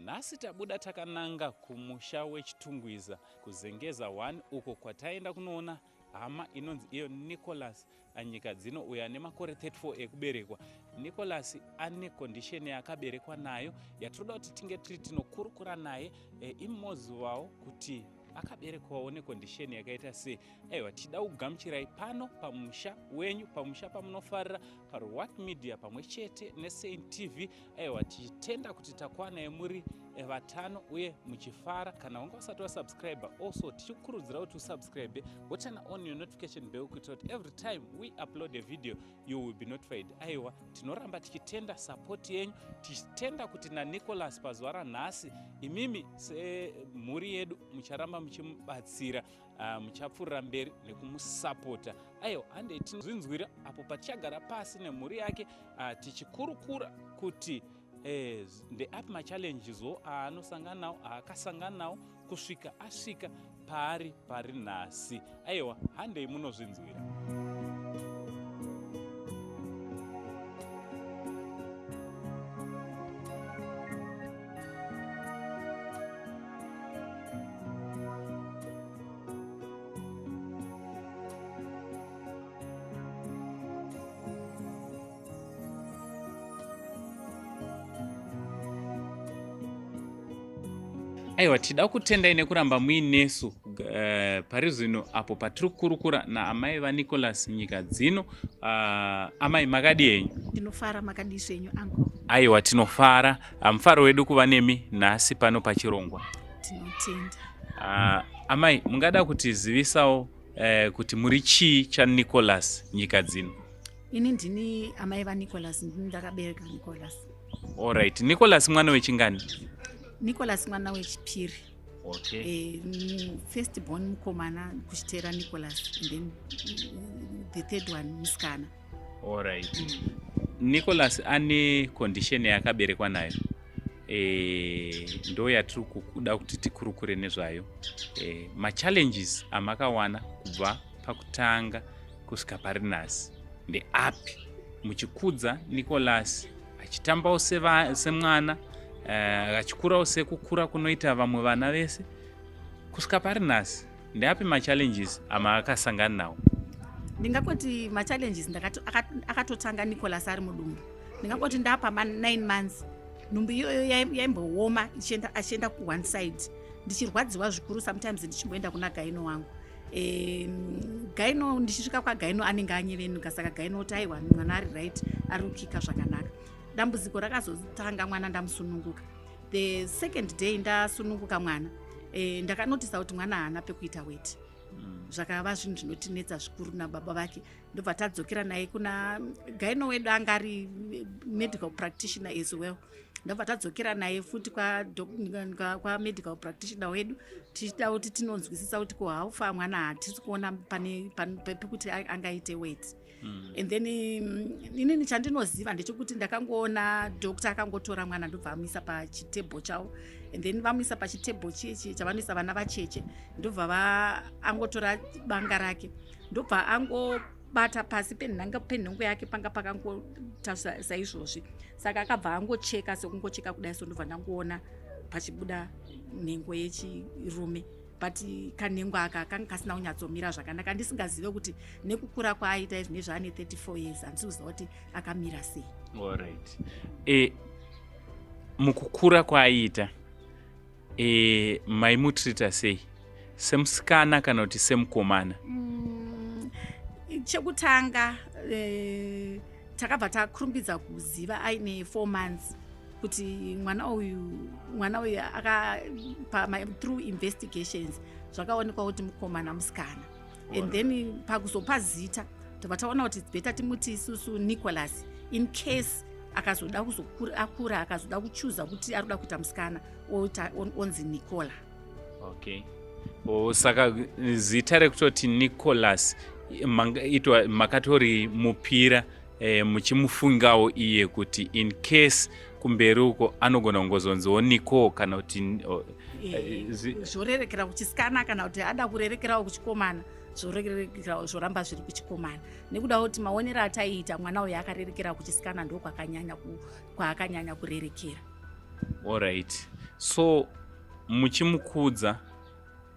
Nhasi tabuda takananga kumusha weChitungwiza kuZengeza 1 uko kwataenda kunoona hama inonzi iyo Nicholas Anyika dzino uyo ane makore 34 ekuberekwa. Nicholas ane condition yaakaberekwa nayo yatinoda kuti tinge tiri tinokurukura naye e, imozivawo kuti akaberekwawo nekondisheni yakaita sei. Aiwa, tichida kugamuchirai pano pamusha wenyu, pamusha pamunofarira paRwak Media pamwe chete neSaint TV. Aiwa, tichitenda kuti takwanai muri eh, vatano uye muchifara. Kana wanga usati wasubscribe, also tichikukurudzira kuti usubscribe woturn on your notification bell kuitira kuti every time we upload a video you will be notified. Aiwa, tinoramba tichitenda support yenyu, tichitenda kuti naNicholas pazuva ranhasi imimi semhuri yedu mucharamba muchimubatsira, muchapfuurira mberi nekumusapota. Aiwa, handei tinozvinzwira apo patichagara pasi nemhuri yake, tichikurukura kuti ndeapi machallenges wo aanosangana nawo, aakasangana nawo kusvika asvika paari pari nhasi. Aiwa, handei munozvinzwira. Aiwa, tida kutendai nekuramba muinesu pari zvino apo patiri kukurukura naamai vaNicholas nyika dzino. Amai, makadi henyu? Ndinofara, makadi zvenyu uncle? Aiwa, tinofara. Mufaro wedu kuva nemi nhasi pano pachirongwa. Tinotenda. Amai, mungada kutizivisawo kuti muri chii chaNicholas nyika dzino? Ini ndini amai vaNicholas, ndini ndakabereka Nicholas. Alright, Nicholas mwana wechingani? Nicholas mwana wechipiri. Okay. First born mukomana, kuchiteera Nicholas, and then the third one musikana. Alright. Nicholas ane condition yaakaberekwa nayo, ndo yatiri kuda kuti tikurukure nezvayo, machallenges amakawana kubva pakutanga kusvika pari nhasi ndeapi muchikudza Nicholas achitambawo semwana, achikurawo sekukura kunoita vamwe vana vese kusvika pari nhasi? Ndeapi machallenges amaakasangana nawo? Ndingangoti machallenges akatotanga Nicholas ari mudumbu. Ndingangoti ndapa ma9 months, nhumbu iyoyo yaimbooma achienda kuone side, ndichirwadziwa zvikuru. Sometimes ndichimboenda kuna gyno wangu, gyno, ndichisvika kwagyno anenge anyevenuka, saka gyno oti aiwa, mwana ari right, ari kukika zvakanaka. Dambudziko rakazotanga mwana ndamusununguka. The second day ndasununguka mwana, ndakanotisa kuti mwana haana pekuita weti. Zvakava zvinhu zvinotinetsa zvikuru nababa vake. Ndobva tadzokera naye kuna gyno wedu, anga ari medical practitioner as well. Ndobva tadzokera naye futi kwamedical practitioner wedu, tichida kuti tinonzwisisa kuti ko haufa mwana hatisi kuona pane pekuti angaite weti. And then inini chandinoziva ndechekuti ndakangoona doctor akangotora mwana, ndobva amuisa pachitebho chavo, and then vamuisa pachitebho chichi chavanoisa vana vacheche, ndobva angotora banga rake, ndobva angobata pasi penhengo yake, panga pakangota saizvozvi. Saka akabva angocheka sekungocheka kudai so, ndobva ndangoona pachibuda nhengo yechirume, but kanhengo aka kanga kasina kunyatsomira zvakanaka. Ndisingazive kuti nekukura kwaaita izvi nezvaane 34 years, handisi kuziva kuti akamira sei. Alright. Mukukura kwaaiita, maimutrita sei, semusikana kana kuti semukomana? Chekutanga, takabva takurumbidza kuziva aine 4 months kuti mwana uyu aka through investigations zvakaonekwa kuti mukomana musikana. And then pakuzopa zita, tobva taona kuti it's better timuti isusu Nicholas, in case akazoda akura akazoda kuchuza kuti ari kuda kuita musikana, oita onzi Nicola. Okay. Oh, saka zita rekutoti Nicholas itwa makatori mupira, muchimufungawo iye kuti in case kumberi uko anogona kungozonziwo Nico kana kuti oh, Zvorerekera kuchisikana, kana kuti ada kurerekerawo kuchikomana, zvorerekerawo, zvoramba zviri kuchikomana, nekuda kuti maonero ataiita mwana uyu akarerekera kuchisikana, ndokwakanyanya kwaakanyanya kurerekera. Alright. So muchimukudza,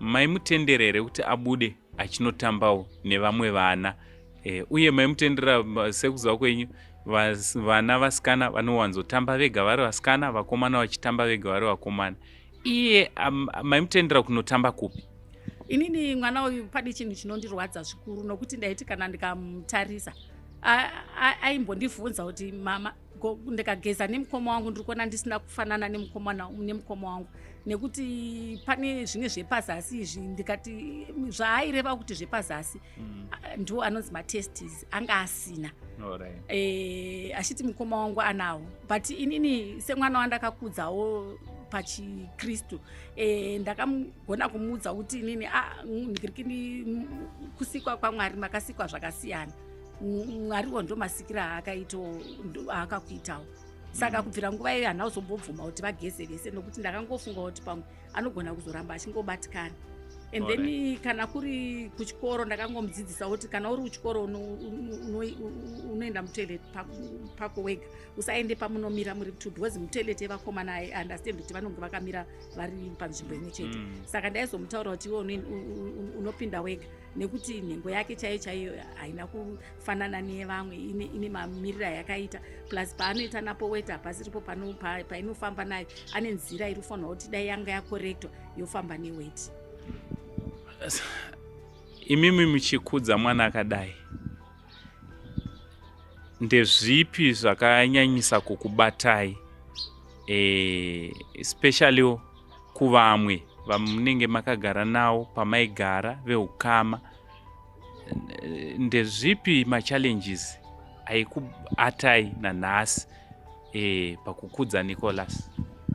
maimutendera here kuti abude achinotambawo nevamwe vana? Uye maimutendera, sekuziva kwenyu, vana vasikana vanowanzotamba vega vari vasikana, vakomana vachitamba vega vari vakomana. Iye maimutendera kunotamba kupi? Inini mwana uyu, pane chinhu chinondirwadza zvikuru, nokuti ndaiti kana ndikamutarisa, aimbondibvunza kuti, "Mama, ndikageza nemukoma wangu, ndiri kuona ndisina kufanana nemukoma wangu, nekuti pane zvimwe zvepazasi izvi." Ndikati zvaaireva kuti zvepazasi ndo anonzi matestis, anga asina. Achiti mukoma wangu anawo. But inini semwana wandakakudzawo pachikristu, ndakamugona kumuudza kuti inini ndikirikini kusikwa kwaMwari, makasikwa zvakasiyana. Mwariwo ndo masikiro aakaitawo, aakakuitawo. Saka kubvira nguva iyoyo handina kuzombobvuma kuti vageze vese, nokuti ndakangofunga kuti pamwe anogona kuzoramba achingobatikana. And then kana kuri kuchikoro, ndakangomudzidzisa kuti kana uri kuchikoro, unoenda mutoilet pako wega, usaende pamunomira muri two, because mutoilet yevakomana, I understand kuti vanonge vakamira vari panzvimbo imwe chete. Saka ndaizomutaura kuti iwe unopinda wega, nekuti nhengo yake chaiyo chaiyo haina kufanana nevamwe, ine mamiriro ayakaita. Plus paanoita napo weti hapasiripo painofamba nayo. Ane nzira iri kufanirwa kuti dai yanga yakorektwa yofamba neweti. Imimi muchikudza mwana akadai, ndezvipi zvakanyanyisa kukubatai, especially kuvamwe vamunenge makagara navo pamaigara, veukama? Ndezvipi machallenges aikubatai nanhasi pakukudza Nicholas?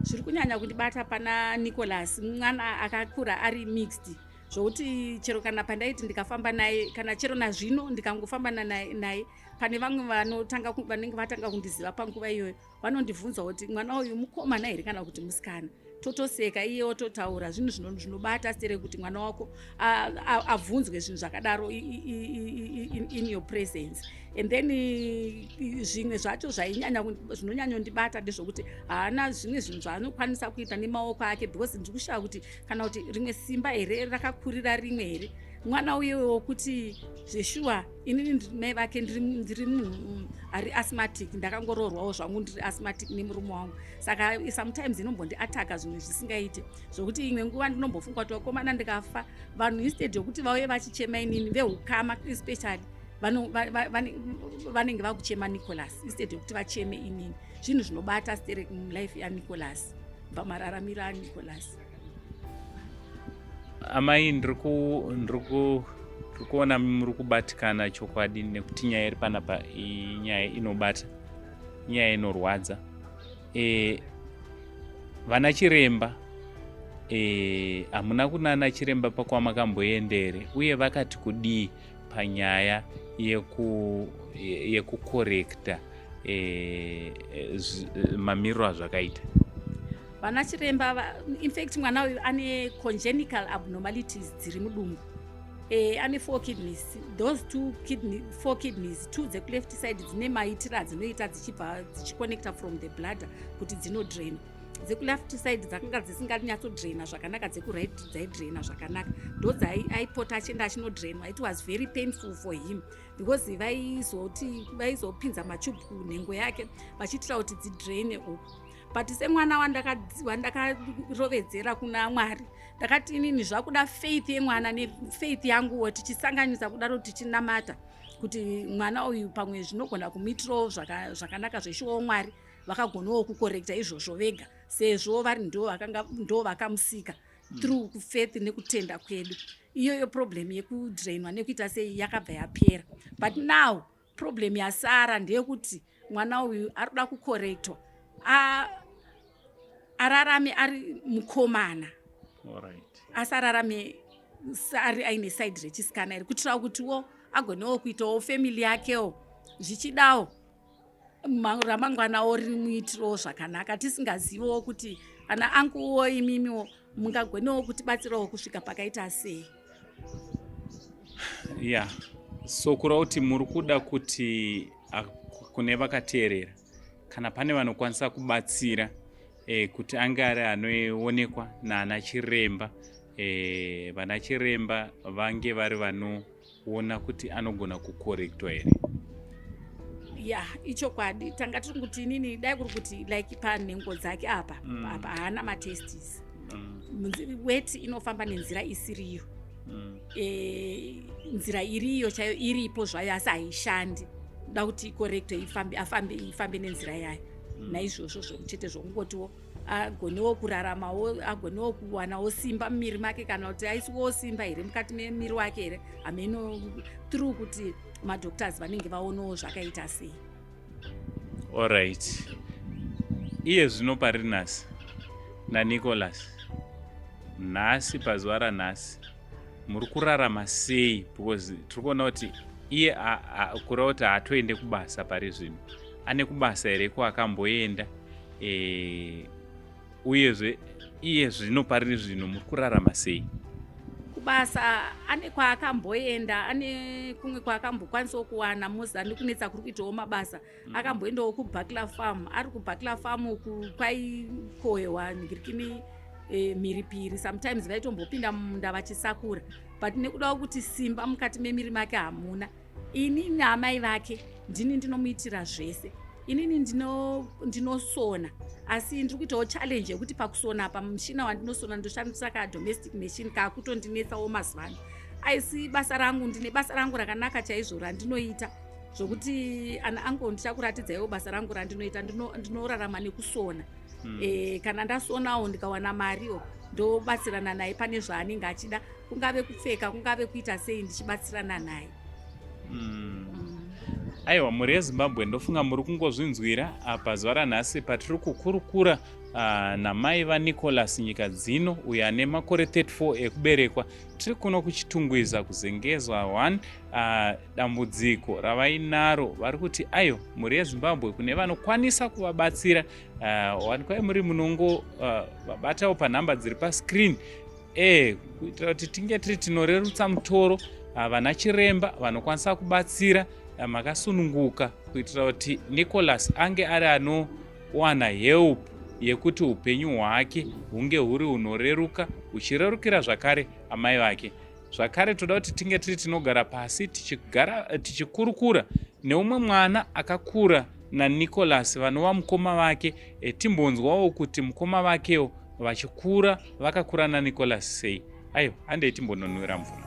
Zviri kunyanya kundibata pana Nicholas, mwana akakura ari mixed, zvokuti chero kana pandaiti ndikafamba naye, kana chero nazvino ndikangofamba naye pane vamwe vanotanga vanenge vatanga kundiziva panguva iyoyo, vanondibvunza kuti mwana uyu mukomana here kana kuti musikana. Totoseka, iye ototaura zvinhu zvinobata sere kuti mwana wako abvunzwe zvinhu zvakadaro in your presence. And then zvimwe zvacho zvainyanya, zvinonyanyondibata ndezvokuti haana zvimwe zvinhu zvaanokwanisa kuita nemaoko ake, because ndiri kushaya kuti kana kuti rimwe simba here rakakurira rimwe here. Mwana uye wokuti zveshuwa, inini mai vake ndiri munhu ari asthmatic. Ndakangoroorwawo zvangu ndiri asthmatic nemurume wangu, saka sometimes inombondiataka zvimwe zvisingaiti, zvokuti imwe nguva ndinombofunga kuti vakomana, ndikafa, vanhu instead yokuti vauye vachichema inini, veukama especially, vanenge vakuchema Nicholas instead yokuti vacheme inini. Zvinhu zvinobata sterek mulife yaNicholas, pamararamiro aNicholas. Amai, ndiri kuona muri kubatikana chokwadi, nekuti nyaya iri panapa inyaya inobata, inyaya inorwadza. Vana chiremba, hamuna kunana chiremba pakwamakamboendere, uye vakati kudii panyaya yekukorekta mamiriro azvakaita? Vana chiremba, infact mwana uyu ane congenital abnormalities dziri mudumbu. Ane four kidneys. Those two kidney, four kidneys, two dzekuleft side dzine maitiro adzinoita dzichibva dzichiconnecta from the bladder kuti dzinodrain. Dzekuleft side dzakanga dzisinganyatsodraina zvakanaka, dzekuright dzaidraina zvakanaka. Ndo dzaaipota achienda achinodrainwa. It was very painful for him because vaizoti vaizopinza matube kunhengo yake vachiitira kuti dzidraine uku. But semwana wandakarovedzera kuna Mwari, ndakati inini zvakuda faith yemwana nefaith yanguwo, tichisanganisa kudaro, tichinamata kuti mwana uyu pamwe zvinogona kumuitirawo zvakanaka. Zveshuwawo Mwari vakagonawo kukorekta izvozvo vega, sezvo vari ndo vakamusika. Through faith nekutenda kwedu, iyoyo problem yekudrainwa nekuita sei yakabva yapera. But now problem yasara ndeyekuti mwana uyu ari kuda kukorektwa, ararame ari mukomana, asararame ari aine side rechisikana iri, kuitira kutiwo agonewo kuitawo family yakewo, zvichidawo ramangwanawo rimuitirewo zvakanaka. Tisingaziviwo kuti ana anguwo, imimiwo mungagonewo kutibatsirawo kusvika pakaita sei. Ya, so kureva kuti muri kuda kuti kune vakateerera, kana pane vanokwanisa kubatsira. e, kuti ange ari anoonekwa naana chiremba e, vana chiremba vange vari vanoona kuti anogona kukorektwa here? Ya, ichokwadi. Tanga tiri kuti inini dai kuri kuti like panhengo dzake apa apa haana matestis. Weti inofamba nenzira isiriyo. Nzira iriyo chaiyo iripo zvayo, asi haishandi. Da kuti ikorektwe, ifambe, afambe, ifambe nenzira yayo. Naizvozvo zvochete zvokungotiwo agonewo kuraramawo, agonewo kuwanawo simba mumiri make, kana kuti aiswawo simba here mukati memiri wake here, hameno through kuti madoctors vanenge vaonawo zvakaita sei. Alright, iye zvino pari nhasi naNicholas, nhasi, pazuva ranhasi, muri kurarama sei? Because tiri kuona kuti iye kureva kuti haatoende kubasa pari zvino. Ane kubasa here kwaakamboenda? Uyezve iye zvino pari zvino muri kurarama sei? Kubasa ane kwaakamboenda, ane kumwe kwaakambokwanisawo kuwana moza nekunetsa kuri kuitawo mabasa. Akamboendawo kuBuckler Farm. Ari kuBuckler Farm uku kwaikohwewa ngirikini, mhiripiri. Sometimes vaitombopinda mumunda vachisakura, but nekudawo kuti simba mukati memiri make hamuna, ini naamai vake ndini ndinomuitira zvese. Inini ndinosona, asi ndiri kuitawo challenge yekuti pakusona apa mushina wandinosona ndoshandisa kadomestic machine kaakutondinetsawo mazuva ano. Aisi basa rangu, ndine basa rangu rakanaka chaizvo randinoita, zvokuti ana angu ndichakuratidzaiwo basa rangu randinoita. Ndinorarama nekusona. Kana ndasonawo ndikawana mariwo, ndobatsirana naye pane zvaanenge achida, kungave kupfeka, kungave kuita sei, ndichibatsirana naye. Aiwa, mhuri yeZimbabwe, ndofunga muri kungozvinzwira pazuva ranhasi patiri kukurukura namai vaNicholas Nyika Dzino, uyo ane makore 34 ekuberekwa. Tiri kuno kuChitungwiza, kuZengezwa 1. Dambudziko ravainaro, vari kuti ayo, mhuri yeZimbabwe, kune vanokwanisa kuvabatsira, wanikwai muri munongo vabatawo panhamba dziri pascreen kuitira kuti tinge tiri tinorerutsa mutoro. Vana chiremba vanokwanisa kubatsira, makasununguka, kuitira kuti Nicholas ange ari anowana help yekuti upenyu hwake hunge huri hunoreruka, huchirerukira zvakare amai vake. Zvakare toda kuti tinge tiri tinogara pasi tichigara tichikurukura neumwe mwana akakura naNicholas, vanova mukoma vake. Timbonzwawo kuti mukoma vakewo vachikura vakakura naNicholas sei. Aiwa, handei timbononwira mvura.